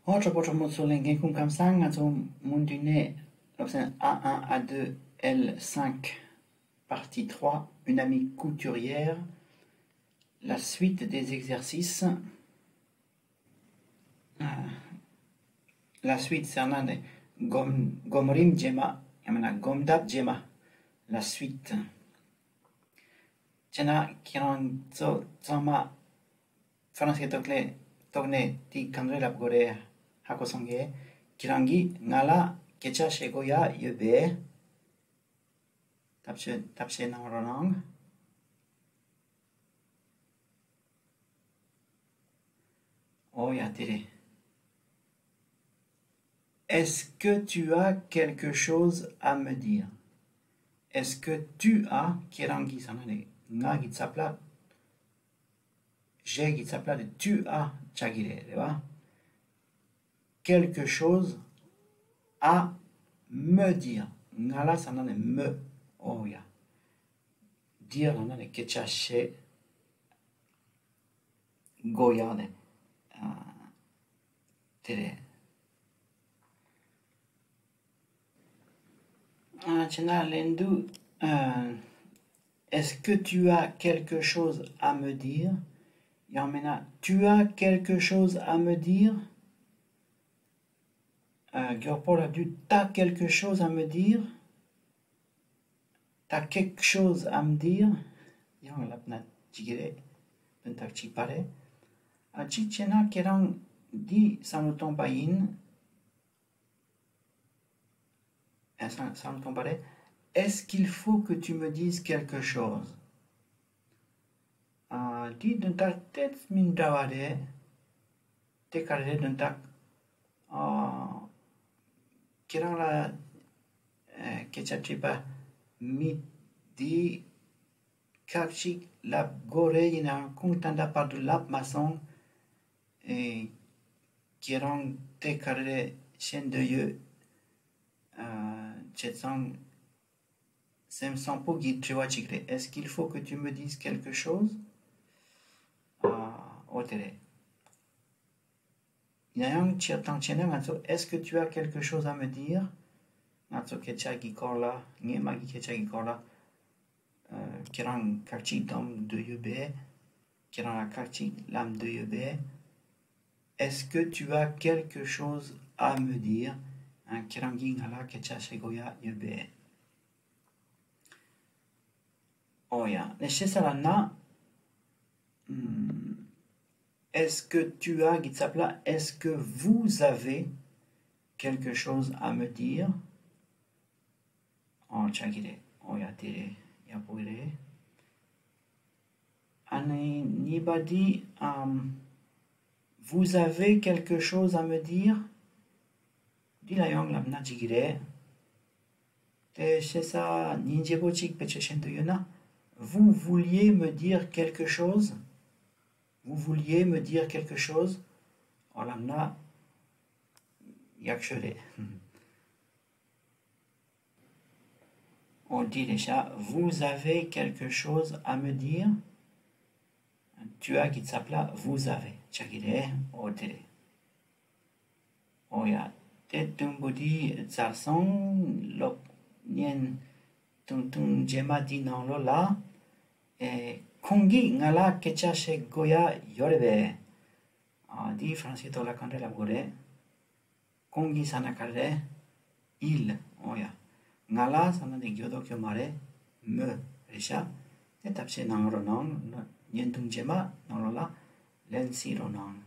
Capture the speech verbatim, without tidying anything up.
ཨོ་གྲོགས་པོ་གྲོགས་མོ་ཚོ་ལ་མགོན་ཁུངས་ཁམས་བཟང་། ང་ཚོ་མུ་མཐུད་ནས་སློབ་ཚན A un A deux L cinq partie trois, une amie couturière, la suite des exercices. La suite ཟེར་ན་ནི་སྒོམ་སྒོམ་རིམ་རྗེས་མ། ཡང་མིན་ན་སྒོམ་གདབ་རྗེས་མ། La suite. བྱས་ན་ཁྱེད་རང་ཚོ་ཚང་མ་ཧྥ་རན་སིའི་ཐོག་ནས་ཐོག་ནས་དེ་ག་འདྲ་ལབ་དགོས་རེད། ཧ་གོ་སོང་གི། ཁྱེད་རང་གིས་ང་ལ་སྐད་ཆ་བཤད་དགོས་ཡ་ཡོད་པས། ཐབས་ཤེས་ཐབས་ཤེས་གནང་རོགས་གནང་། ཨོ་ཡ་དེ་རེད། Est-ce que tu as quelque chose à me dire? Est-ce que tu as, ཁྱེད་རང་གིས་ཟེར་ན་ནི་ང་གི་ཚབ་ལ། J'ai གི་ཚབ་ལ་ནི་tu as ཆགས་ཀྱི་རེད། རེད་བ། Quelque chose à me dire. ང་ལ་ཟེར་ན་ནི་me། ཨོ་ཡ། Dire ལབ་ན་ནི་སྐད་ཆ་བཤད། དགོས་ཡ་ནི། ཨ། དེ་རེད། ཨ། བྱས་ན་ལན་དུ། ཨ། Est-ce que tu as quelque chose à me dire? ཡང་མིན་ན། Tu as quelque chose à me dire? ཨ། མགྱོགས་པོ་ལབ་དུས། T'as quelque chose à me dire? T'as quelque chose à me dire? ཡང་ལབ་ན་གཅིག་རེད། དོན་དག་གཅིག་པ་རེད། ཨ། གཅིག་བྱས་ན་ཁྱེད་རང་འདི་བསམ་བློ་གཏོང་པ་ཡིན། ཨ། བསམ་བསམ་བློ་གཏོང་པ་རེད། Est-ce qu'il faut que tu me dises quelque chose? ཨ། འདི་དོན་དག་ཏོག་ཙམ་མི་འདྲ་བ་རེད། དེ་ག་རེ་རེད་དོན་དག་ཨ། ཁྱེད་རང་ལ། ཨ། སྐད་ཆ་དྲིས་པ་མི་འདི་ཁ་ཅིག་ལབ་དགོས་རེད། ཡིན་ནའང་ཁོང་ད་ལྟ་བར་དུ་ལབ་མ་སོང་། ཨེ། ཁྱེད་རང་དེ་ག་རེ་བཤད་འདོད་ཡོད། ཨ། བྱས་ཙང་སེམས་བཟང་པོ་གི་དྲི་བ་ཅིག་རེད། Est-ce qu'il faut que tu me dises quelque chose? ཨ། ཨོ་དེ་རེད། ཡང་ཡང་བྱེད་སྟངས་བྱས་ན་ང་ཚོ། Est-ce que tu as quelque chose à me dire? ང་ཚོ་སྐད་ཆ་གི་སྐོར་ལ། ངའི་མ་གི་སྐད་ཆ་གི་སྐོར་ལ། ཨ། ཁྱེད་རང་ཁ་ཅིག་འདོམས་འདོད་ཡོད་པས། ཁྱེད་རང་ལ་ཁ་ཅིག་ལབ་འདོད་ཡོད་པས། Est-ce que tu as quelque chose à me dire? ཨ། ཁྱེད་རང་གིས་ང་ལ་སྐད་ཆ་བཤད་དགོས་ཡ་ཡོད་པས། ཨོ་ཡ། ནས་བཤད་ས་ལ་ན། ཨམ། Est-ce que tu as གི་ཚབ་ལ། Est-ce que vous avez quelque chose à me dire? ཨོ་ཆགས་ཀྱི་རེད། ཨོ་ཡ་དེ་རེད། ཡག་པོ་རེད། ཨ་ནི་གཉིས་པ་འདི། ཨམ། Vous avez quelque chose à me dire? འདི་ལ་ཡང་ལབ་ན་འགྲིག་གི་རེད། དེ་བཤད་ས་སྙིང་རྗེ་པོ་གཅིག་བེད་སྤྱོད་བྱེད་འདོད་ཡོད་ན། Vous vouliez me dire quelque chose? Vous vouliez me dire quelque chose? ཨོ་ལབ་ན་ཡག་ཤོས་རེད། ཨོ་འདི་རེད་ཤག Vous avez quelque chose à me dire? Tu as གི་ཚབ་ལ་vous avez ཆགས་ཀྱི་རེད། ཨོ་དེ་རེད། ཨོ་ཡ། དེ་དུམ་བུ་འདི་ཚར་སོང་། སློབ་བརྙན་ཐུང་ཐུང་རྗེས་མ་འདི་ནང་ལོགས་ལ། ཨེ། ཁོང་གིས་ང་ལ་སྐད་ཆ་བཤད་དགོས་ཡ་ཡོད་རེད་པས། ཨ། འདི་ཧྥ་རན་སིའི་ཐོག་ལ་ག་འདྲ་ལབ་དགོས་རེད། ཁོང་གིས་ཟེར་ན་ག་རེ་རེད། Il. ཨོ་ཡ། ང་ལ་ཟེར་ན་དེ་འགྱོད་དོ་འགྱོད་མ་རེད། Me རེད་ཤག་དེ་ཐབས་ཤེས་གནང་རོགས་གནང་། བརྙན་ཐུང་རྗེས་མ་ནང་ལོགས་ལ་ལན་གསན་རོགས་གནང་།